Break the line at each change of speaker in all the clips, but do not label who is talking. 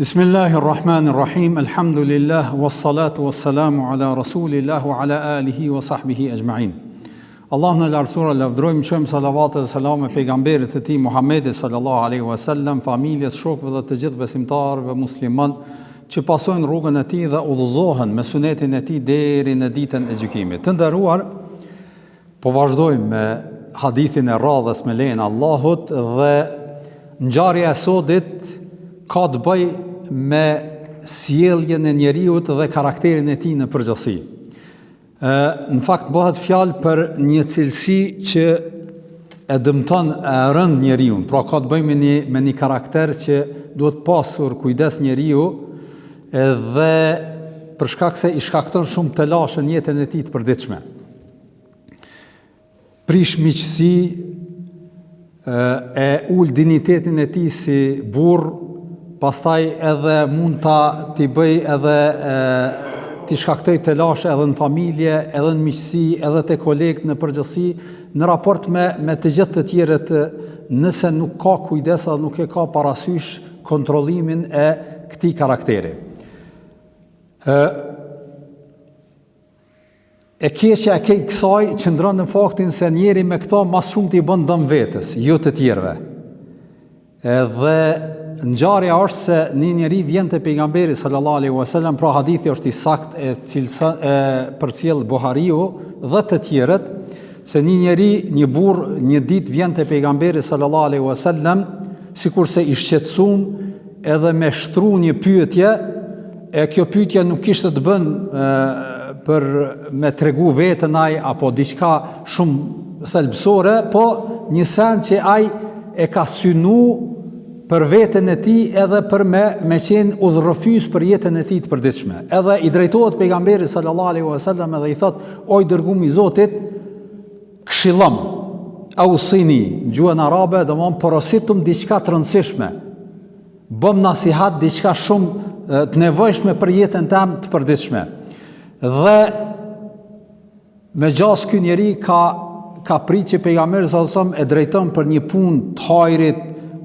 Bismillahi Rahmani Rahim, Elhamdulillah, wassalatu wassalamu ala Rasulillah wa ala alihi wa sahbihi exhmain. Allahun e lartësuar e lavdërojmë, çojmë salavate dhe selame pejgamberit të tij Muhammedit sallallahu alaihi wasallam, familjes, shokëve dhe të gjithë besimtarëve musliman që pasojnë rrugën e tij dhe udhëzohen me sunetin e tij deri në ditën e gjykimit. Të nderuar, Po vazhdojmë me hadithin e radhës me lejen e Allahut dhe ngjarja e sodit ka të bëjë me sjelljen e njeriut dhe karakterin e tij në përgjithësi. Ë në fakt bëhet fjalë për një cilësi që e dëmton rënd njeriun, pra ka të bëjë me një me një karakter që duhet pasur kujdes njeriu edhe për shkak se i shkakton shumë telashe në jetën e tij të përditshme. Prish miqësi e ul dinjitetin e tij si burrë, pastaj edhe mund ta t'i bëj edhe t'i shkaktoj telashe edhe në familje, edhe në miqësi, edhe te kolegët në përgjithësi, në raport me me të gjithë të tjerët, nëse nuk ka kujdes edhe nuk e ka parasysh kontrollimin e këtij karakteri. Ë E keqja e krejt kësaj qëndron në faktin se njeri me këto ma s'shumti i bën dëm vetes, jo të tjerëve. Edhe ngjarja është se një njeri vjen te pejgamberi sallallahu alaihi wasallam, pra hadithi është i saktë e cilëson e përcjell Buhariu dhe të tjerët se një njeri, një burrë, një ditë vjen te pejgamberi sallallahu alaihi wasallam, sikurse i shqetësum edhe me shtru një pyetje E kjo pyetje nuk kishte të bën për me tregu veten ai apo diçka shumë thelbësore, po një sen që ai e ka synu për veten e tij edhe për me me qenë udhërrëfyes për jetën e tij të përditshme. Edhe i drejtohet pejgamberit sallallahu alaihi wasallam edhe i thot: "O i dërgumi i Zotit, këshillom, ausini, në gjuhën arabe, domthon porositëm diçka të rëndësishme." Bëm nasihat diçka shumë të nevojshme për jetën tem të përditshme. Dhe me gjasë ky njeri ka ka prit që pejgamberi sallallahu alajhi wasallam e drejton për një punë të hajrit,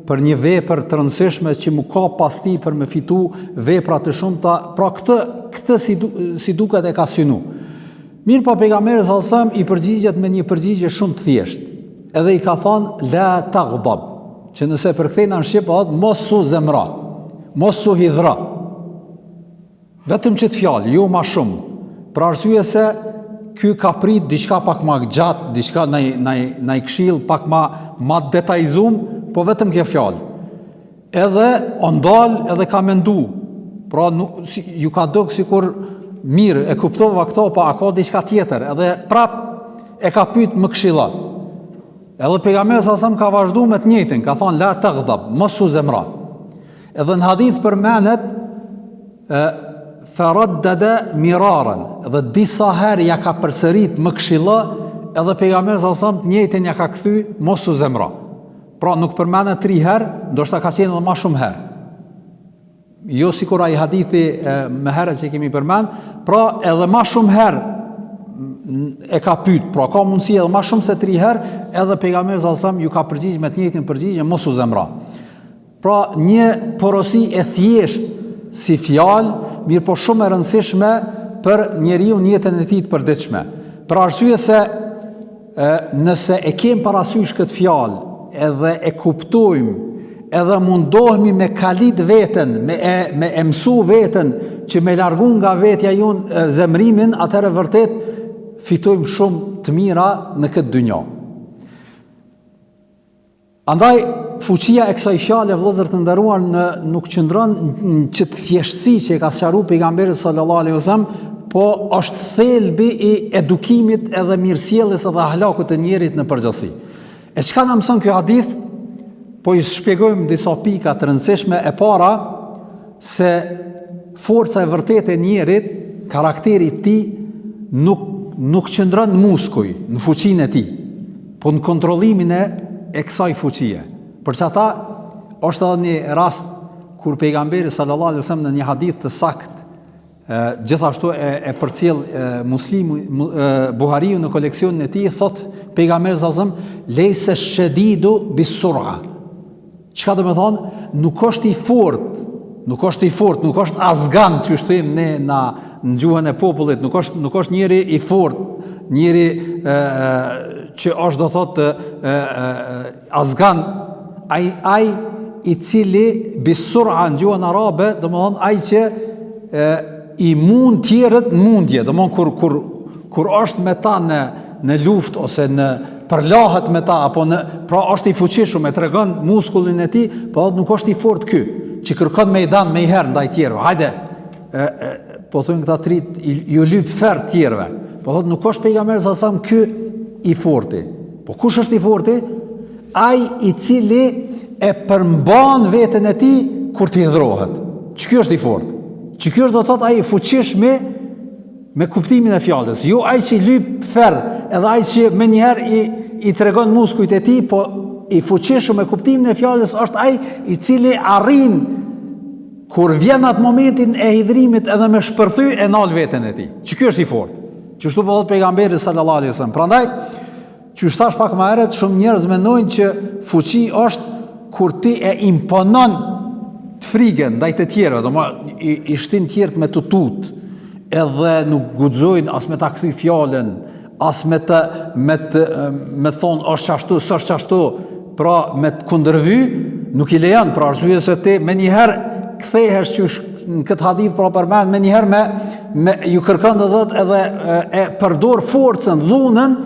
për një vepër të rëndësishme që m'u kap pas tij për me fitu vepra të shumta, pra këtë këtë si si duket e ka synu. Mirëpo pejgamberi sallallahu alajhi wasallam i përgjigjet me një përgjigje shumë të thjeshtë. Edhe i ka thonë la taghdab, që nëse e përkthejna në shqip thotë mos u zemra, mos u hidhra. Vetëm qët fjalë, jo ma shumë. Për arsye se ky ka prit diçka pak ma gjatë, diçka naj naj naj këshill pak ma ma detajzum, po vetëm kjo fjalë. Edhe o ndal edhe ka mendu. Pra nuk, si, ju ka dok sikur mirë e kuptova këto, po a ka diçka tjetër? Edhe prap e ka pyet më këshillo. Edhe pejgamberi sallallahu alajhi wasallam ka vazhdu me të njëjtën, ka thonë la taghdab, mos u zemra. Edhe në hadith përmendet e faraddada miraran, dhe disa herë ja ka përsërit më këshillo, edhe pejgamberi sallallahu alajhi wasallam të njëjtën ja ka kthy, mos u zemra. Pra nuk përmendet tri herë, ndoshta ka qenë edhe ma shumë herë. Jo sikur ai hadithi më herët që kemi përmend, pra edhe ma shumë herë e ka pyet, pra ka mundësi edhe ma shumë se tri herë, edhe pejgamberi sallallahu alajhi wasallam ju ka përgjigj me të njëjtën përgjigje, mos u zemra. Pra një porosi e thjeshtë si fjalë, mirëpo shumë e rëndësishme për njeriun në jetën e tij të përditshme. Për arsye se E, nëse e kem parasysh këtë fjalë, edhe e kuptojmë, edhe mundohemi me kalit veten, me e, me e mësu veten, që me largu nga vetja jonë zemrimin, atëherë vërtet fitojmë shumë të mira në këtë dynja. Andaj, fuqia e kësaj fjale, vëllezër të nderuar, në, nuk qëndron në qët thjeshtësi që e ka sqaru pejgamberi sallallahu alaihi wasallam, po është thelbi i edukimit edhe mirësjelljes edhe ahlakut të njerit në përgjithësi. E çka na mëson ky hadith? Po i shpjegojmë disa pika të rëndësishme. E para se forca e vërtetë e njerit, karakteri i tij nuk nuk qëndron në muskuj, në fuqinë e tij. Po në kontrollimin e e kësaj fuqie. Për qata është edhe një rast kur pejgamberi sallallahu alaihi wasallam në një hadith të saktë gjithashtu e, e përcjell Muslimi Buhariu në koleksionin e tij thot pejgamberi sallallahu alaihi wasallam lejse shedidu bis-sur'a. Çka do me thonë, nuk është i fort. nuk është i fort, nuk është azgan, qysh themi ne na, në gjuhën e popullit, nuk është, nuk është njeri i fort, njeri e, e, që është do thotë e, e, azgan, ai, ai i cili bisur'a në gjuhën arabe, domethonë ai që e, i mund tjerët në mundje, domethonë kur, kur, kur është me ta në, në luftë ose në përlahet me ta apo në pra është i fuqishëm e tregon muskullin e tij, po nuk është i fortë ky që kërkon mejdan menjëherë ndaj tjerëve. Hajde. E, e, po thonë këta t'rit ju lyp fer tjerëve. Po thotë nuk është pejgamberi sa sa ky i forti. Po kush është i forti? Ai i cili e përmban veten e tij kur të hidhrohet. Qiky është i fortë. Qiky është do thotë ai i fuqishmi Me kuptimin e fjalës, jo ai që lyp fer, edhe ai që menjëherë i i tregon muskujt e tij, po i fuqishëm me kuptimin e fjalës është ai i cili arrin kur vjen atë momentin e hidhrimit edhe me shpërthy e nal veten e tij. Qiky është i fortë. Qështu po thotë pejgamberi sallallahu alaihi wasallam. Prandaj Qysh thash pak ma herët, shumë njerëz mendojnë që fuqi është kur ti e imponon të frigën ndaj të tjerëve, domethënë i, i shtin tjerët me t'u tut, edhe nuk guxojnë as me ta kthy fjalën, as me të me të me thonë është qashtu, s'është qashtu, pra me të kundërvy, nuk i lejon, për arsye se ti menjëherë kthehesh qysh në këtë hadith pra përmend menjëherë me me ju kërkon do thotë edhe e, e përdor forcën, dhunën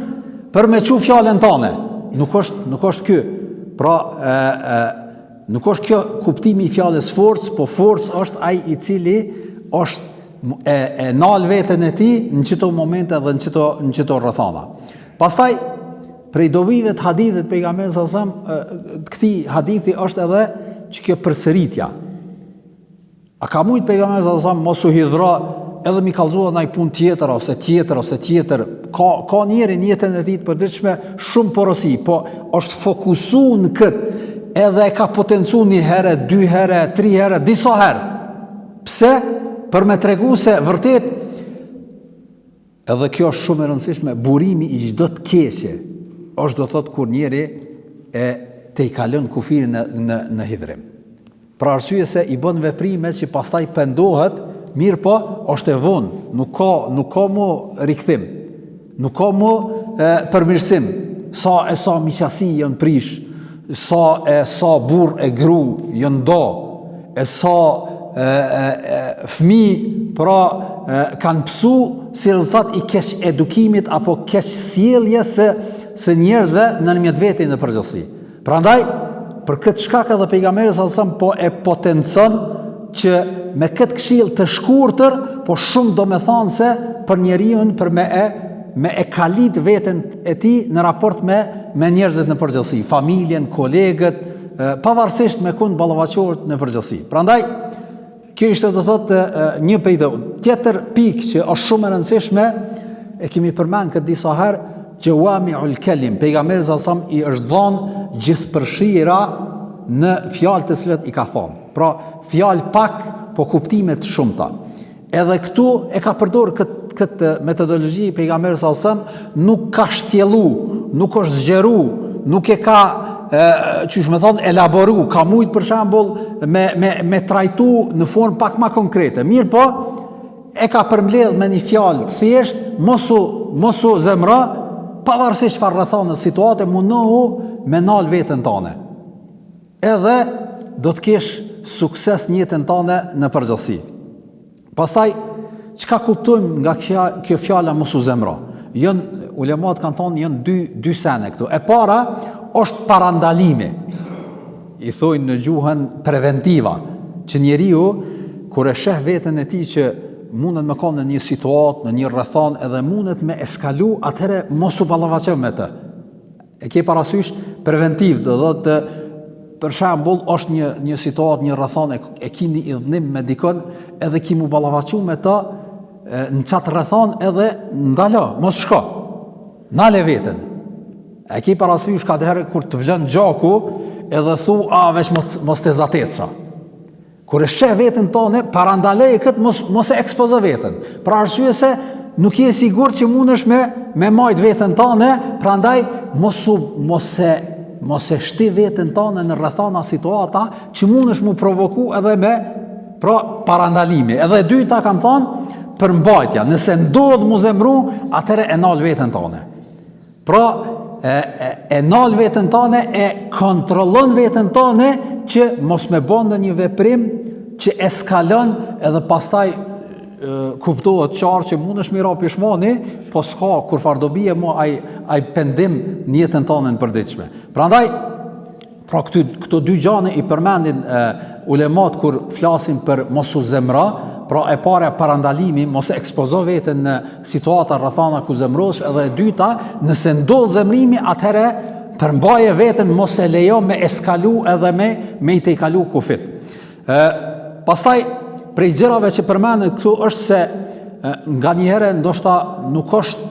për me çu fjalën tane. Nuk është nuk është ky. Pra e, e nuk është kjo kuptimi i fjalës forcë, po forcë është ai i cili është e, e nal veten e tij në qito momente dhe në qito në qito rrethana. Pastaj prej dobive të hadithit pejgamberit sa sa të këtij hadithi është edhe që kjo përsëritja. A ka mujt pejgamberi sa sa mos u hidhro edhe mi kallzua naj punë tjetër ose tjetër ose tjetër. Ka ka njeri në jetën e tij të përditshme shumë porosi, po është fokusu në kët edhe e ka potencu një herë, dy herë, tri herë, disa herë. Pse? Për me tregu se vërtet Edhe kjo është shumë e rëndësishme, burimi i çdo të keqe është do thotë kur njeri e tejkalon kufirin në në në hidhrim. Për arsye se i bën veprime që pastaj pendohet, mirëpo është e vonë, nuk ka nuk ka më rikthim. Nuk ka më e, përmirësim. Sa e sa miqësi janë prish, sa e sa burrë e gru janë do, e sa e, e, e, fëmi pra e, kanë pësu si rezultat i keqedukimit apo keqsjelljes së, së njerëzve ndërmjet veti në përgjithësi. Prandaj, për këtë shkak edhe pejgamberi sa sa po e potencon që me këtë këshillë të shkurtër, po shumë domethënëse për njeriun për me e me e kalit veten e tij në raport me me njerëzit në përgjithësi, familjen, kolegët, pavarësisht me kund ballafaqohet në përgjithësi. Prandaj kjo ishte do thotë një prej do. Tjetër pikë që është shumë e rëndësishme, e kemi përmend këtë disa herë, Xhevamiul Kelim, pejgamberit sa sa i është dhënë gjithëpërfshira në fjalë të cilat i ka thonë. Pra, fjalë pak, po kuptime të shumta. Edhe këtu e ka përdor këtë këtë metodologji pejgamberi sa sa nuk ka shtjellu, nuk është zgjeru, nuk e ka e, qysh me thonë elaboru, ka mujt për shembull me me me trajtu në formë pak ma konkrete. Mirëpo, e ka përmbledh me një fjalë të thjeshtë, mos u mos u zemro, pavarësisht çfarë rrethane situate, mundohu me nal veten tane. Edhe do të kesh sukses në jetën tande në përgjithësi. Pastaj, çka kuptojmë nga kjo, kjo fjala mos u zemro? Jon ulemat kanë thonë janë dy dy sene këtu. E para është parandalimi. I thojnë në gjuhën preventiva, që njeriu kur e sheh veten e tij që mundet me kanë në një situatë, në një rrethanë edhe mundet me eskalu, atëherë mos u ballafaqo me të. E ke parasysh preventiv, do thotë për shembull është një një situatë, një rrethanë e, e ki një idhnim me dikon, edhe ki mu ballafaqu me të në qat rrethanë edhe ndalo, mos shko. Nale veten. E ke parasysh kadherë kur të vlon gjaku edhe thu, a veç mos mos të zatesha. Kur e sheh veten tane, parandaloje këtë, mos, mos e ekspozo veten. Për arsye se nuk je i sigurt që mundesh me, me majt veten tane, prandaj mos, u, mos, e, mos e shti veten tane në rrethana situata që mundesh mu provoku edhe me. Pra, parandalimi. Edhe e dyta, kam thonë, përmbajtja. Nëse ndodh m'u zemru, atëherë e nal veten tane. Pra, e, e, e nal veten tane, e kontrollon veten tane që mos me bo ndonjë veprim që eskalon edhe pastaj e, kuptohet qartë që mundesh m'i ra pishmani, po s'ka kurrfarë dobie mo ai, ai pendim në jetën tane në përditshme. Prandaj, Pra këty, këto dy gjane i përmendin e, ulemat kur flasin për mos u zemra, pra e para parandalimi, mos e ekspozo veten në situata rrethana ku zemrohesh, edhe e dyta, nëse ndodh zemrimi, atëherë përmbaje veten mos e lejo me eskalu edhe me me i tejkalu kufit. E, pastaj prej gjërave që përmendet këtu është se nganjëherë ndoshta nuk është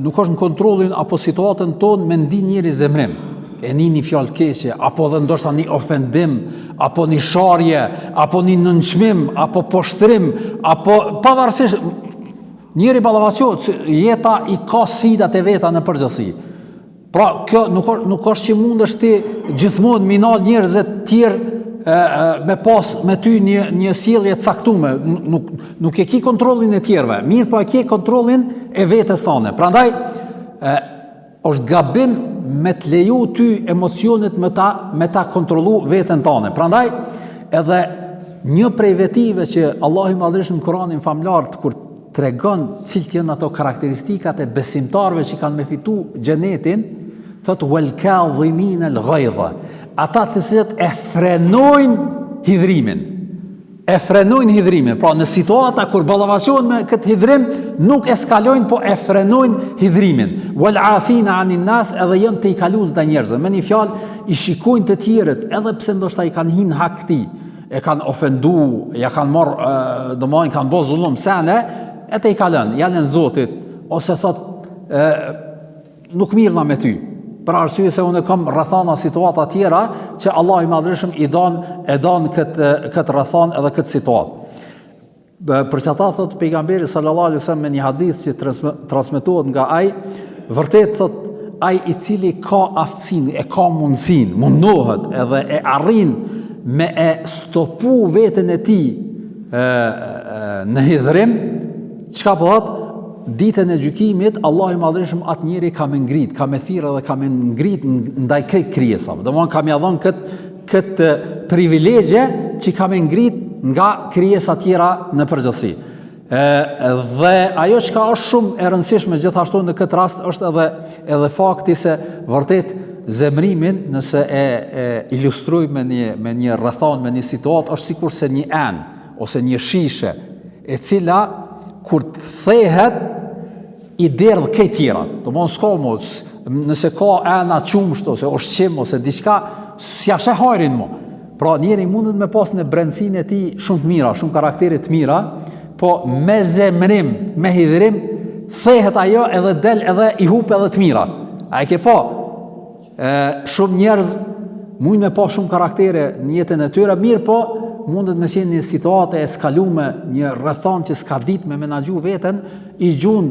nuk është në kontrollin apo situatën tonë me ndi njeri zemrim e ni një fjalë keqe, apo dhe ndoshta një ofendim, apo një sharje, apo një nënçmim, apo poshtrim, apo pavarësisht, njeri ballafaqohet, jeta i ka sfidat e veta në përgjithësi. Pra, kjo nuk, nuk është që mundesh ti gjithmonë m'i nal njerëzit tjerë e, e, me pas me ty një, një sjellje të caktume, nuk, nuk e ki kontrollin e tjerëve, mirëpo e ke kontrollin e vetes tane. Prandaj, e, është gabim me të leju ty emocionet me ta, me ta kontrollu veten tane. Prandaj, edhe një prej vetive që Allahu i Madhërishëm në Kuranin famëlartë, kur tregon cilët janë ato karakteristikat e besimtarëve që kanë me fitu xhenetin, thotë wal kadhimin al ghaidha, ata të cilët e frenojnë hidhrimin. E frenojnë hidhrimin. Pra në situata kur ballafaqohen me këtë hidhrim, nuk eskalojnë, po e frenojnë hidhrimin. Wal afina anin nas, edhe janë tejkalues ndaj njerëzve. Me një fjalë i shikojnë të tjerët, edhe pse ndoshta i kanë hi n'hak këtij, e kanë ofendu, ja kanë marrë, domethënë, kanë bo zullum sene, e tejkalon, ja lën Zotit, ose thot, e, nuk mirrna me ty, për arsye se unë kam rrethana situata tjera, që Allahu i Madhërishëm i don, e don këtë, këtë rrethanë edhe këtë situatë. Për qata thot pejgamberi sallallahu alaihi wasallam me një hadith që transmetohet nga ai, vërtet thot ai i cili ka aftësinë, e ka mundësinë, mundohet edhe e arrin me e stopu veten e tij e, e, në hidhrim, çka po thot? Ditën e gjykimit Allahu i Madhërishëm atë njeri ka me ngrit, ka me thirrë dhe ka me ngrit ndaj krejt krijesave. Domthon ka me ia dhon kët këtë privilegje që ka me ngrit nga krijesa tjera në përgjithësi. E, dhe ajo çka është shumë e rëndësishme gjithashtu në këtë rast është edhe edhe fakti se vërtet zemrimin nëse e, e ilustrojmë me një me një rrethanë, me një situatë është sikurse një enë ose një shishe e cila kur të thehet i derdh krejt tjerat. Domthon s'ka mo, nëse ka ena qumësht ose ushqim ose diçka, s'ja sheh hajrin mo. Pra njeri mundet me pas në brendësinë e tij shumë të mira, shumë karaktere të mira, po me zemrim, me hidhrim, thehet ajo edhe del edhe i hup edhe të mirat. A e ke pa? E, shumë njerëz mujnë me pa shumë karaktere në jetën e tyre, mirëpo mundet me qenë një situatë e eskalume, një rrethanë që s'ka ditë me menaxhu veten, i gjun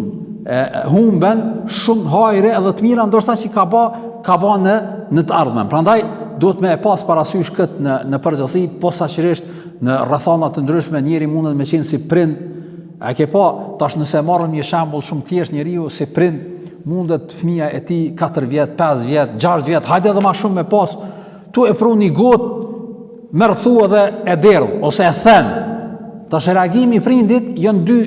e, humben shumë hajre edhe të mira ndoshta që ka ba, ka ba në, në të ardhmen. Prandaj duhet me e pas parasysh këtë në, në përgjithësi, posaçërisht në rrethana të ndryshme, njeri mundet me qenë si prind, A e ke pa, tash nëse e marrim një shembull shumë thjesht njeriu si prind mundet fëmija e tij 4 vjet, 5 vjet, 6 vjet, hajde edhe ma shumë me pas, tu e pru një gotë, merr thu edhe e derdh ose e then. Tash reagimi i prindit janë dy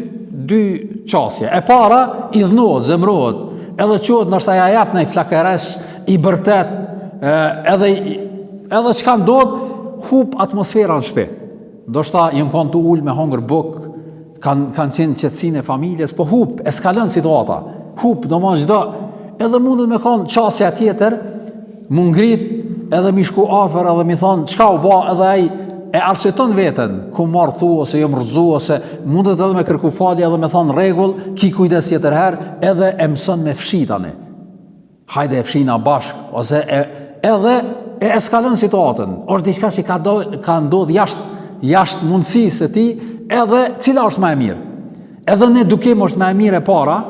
dy qasje. E para idhnohet, zemrohet, edhe çohet ndoshta ja jep naj flakaresh i bërtet, edhe edhe çka ndodh, hup atmosfera në shtëpi. Ndoshta janë kon tu ul me hongër bukë, kanë kanë qenë në qetësinë e familjes, po hup, eskalon situata. Hup, domthon çdo edhe mundet me kon qasja tjetër, m'u ngrit edhe mi shku afër edhe mi thon çka u bë edhe ai e arsyeton veten, kum marr thu ose jom rrëzu ose mundet edhe me kërku falje edhe me thon rregull, ki kujdes tjetër herë, edhe e mëson me fshi tani. Hajde e fshina bashk ose e edhe e eskalon situatën. Është diçka që ka do, ka ndodh jashtë jashtë mundësisë së tij, edhe cila është më e mirë? Edhe në edukim është më e mirë e para,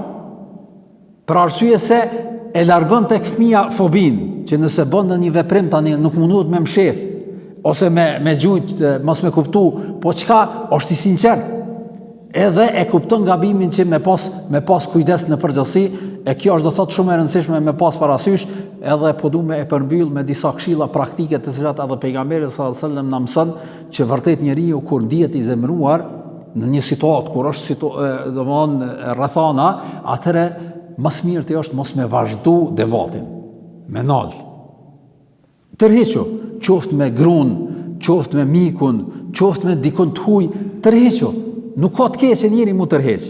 për arsye se e largon tek fëmija fobinë, që nëse bën ndonjë veprim tani nuk mundohet me mshef. ose me me gjujt, mos me kuptu, po çka është i sinqert. Edhe e kupton gabimin që me pas me pas kujdes në përgjithësi, e kjo është do thotë shumë e rëndësishme me pas parasysh, edhe po du me e përmbyll me disa këshilla praktike të cilat edhe pejgamberi sallallahu alajhi wasallam na mëson që vërtet njeriu kur ndihet i zemëruar në një situatë kur është situ, domthon rrethana, atëherë më së mirti është mos me vazhdu debatin, me nal. Tërhiqu, qoftë me grun, qoftë me mikun, qoftë me dikun të huj, tërhiqu. Nuk ka të keqe njeri mu tërheq.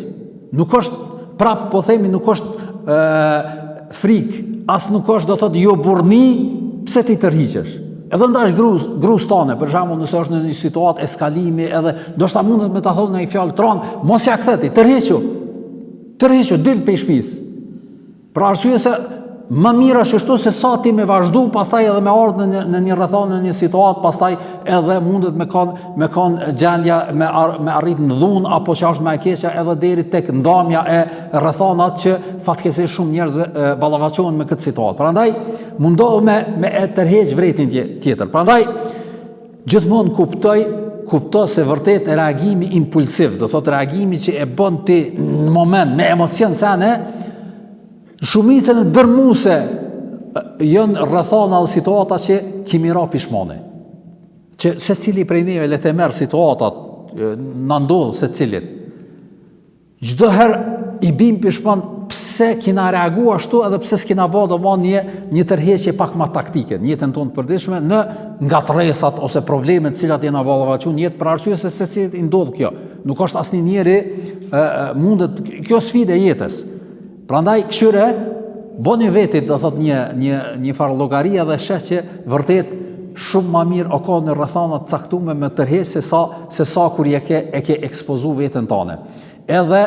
Nuk është, prap po themi, nuk është e, frikë, as nuk është do të thotë jo burrni, pse ti tërhiqesh. Edhe ndash grus, grus tane, për shembull, nëse është në një situatë eskalimi edhe ndoshta mundet me ta thonë një fjalë t'ronë, mos ja kthe ti, tërhiqu. Tërhiqu, dil prej shtëpisë. Për arsye se më mirë është kështu se sa ti me vazhdu pastaj edhe me ardhë në një, në një rrethanë në një situatë pastaj edhe mundet me kon me kon gjendja me ar, me arrit në dhunë apo që është më e keqja edhe deri tek ndamja e rrethanat që fatkeqësisht shumë njerëz ballafaqohen me këtë situatë. Prandaj mundohu me me e tërheq vërejtjen tjetër. Prandaj gjithmonë kuptoj kupto se vërtet reagimi impulsiv, do thotë reagimi që e bën ti në moment me emocion sene, shumicën e dërmuse janë rrethana dhe situata që kimi ra pishmani. Që secili prej neve le të merr situatat, na ndodh secilit. Çdo herë i bim pishman pse kina reagu ashtu edhe pse s'kina bo domon një, një tërheqje pak ma taktike në jetën tonë të përditshme në ngatërresat ose problemet të cilat jena ballafaqu në jetë për arsye se secilit i ndodh kjo. Nuk është asnjë njeri e, e, mundet kjo sfidë e jetës. Prandaj kqyre boni vetit do thot një një një farë llogari edhe sheh që vërtet shumë ma mirë o ka në rrethana të caktume me tërheq se sa se sa kur e ke e ke ekspozu veten tane. Edhe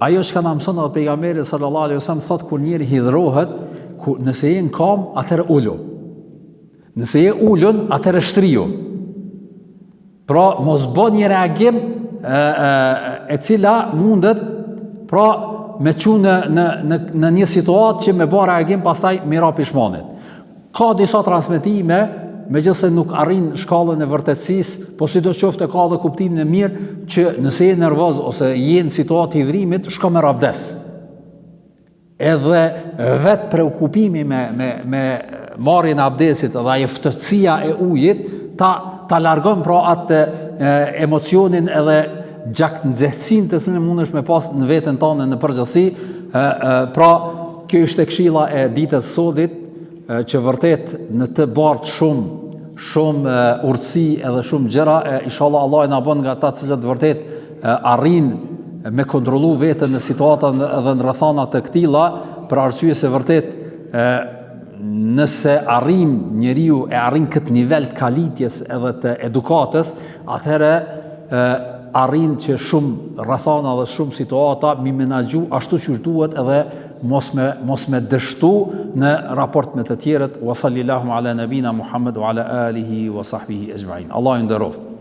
ajo çka na mëson edhe pejgamberi sallallahu alaihi wasallam thot kur njeri hidhrohet, ku nëse je në kam, atëherë ulu. Nëse je ulun, atëherë shtriju. Pra, mos bë një reagim e, e, e cila mundet, pra, me çu në, në, në, në një situatë që me bë reagim pastaj me ra pishmanit. Ka disa transmetime, megjithëse nuk arrin shkallën e vërtetësisë, po sidoqoftë ka dhe kuptimin e mirë që nëse je nervoz ose je në situatë hidhrimit, shko merr abdes. Edhe vetë preokupimi me, me, me marrjen e abdesit dhe ajo ftohtësia e ujit, ta, ta largon pra atë e, emocionin edhe gjaknxehtësinë të cilën mundesh me pas në veten tënde në përgjithësi, e, e, pra kjo ishte këshilla e ditës sodit e, që vërtet në të bart shumë shumë urtësi edhe shumë gjëra e inshallah Allahu na bën nga ata të cilët vërtet arrin me kontrollu veten në situata dhe në rrethana të këtilla, për arsye se vërtet e, nëse arrin njeriu e arrin këtë nivel të kalitjes edhe të edukatës, atëherë e, arrin që shumë rrethana dhe shumë situata mi menaxhu ashtu qysh duhet edhe mos me mos me dështu në raport me të tjerët wa sallallahu ala nabina muhammad wa ala alihi wa sahbihi ajma'in Allahu ju nderoftë.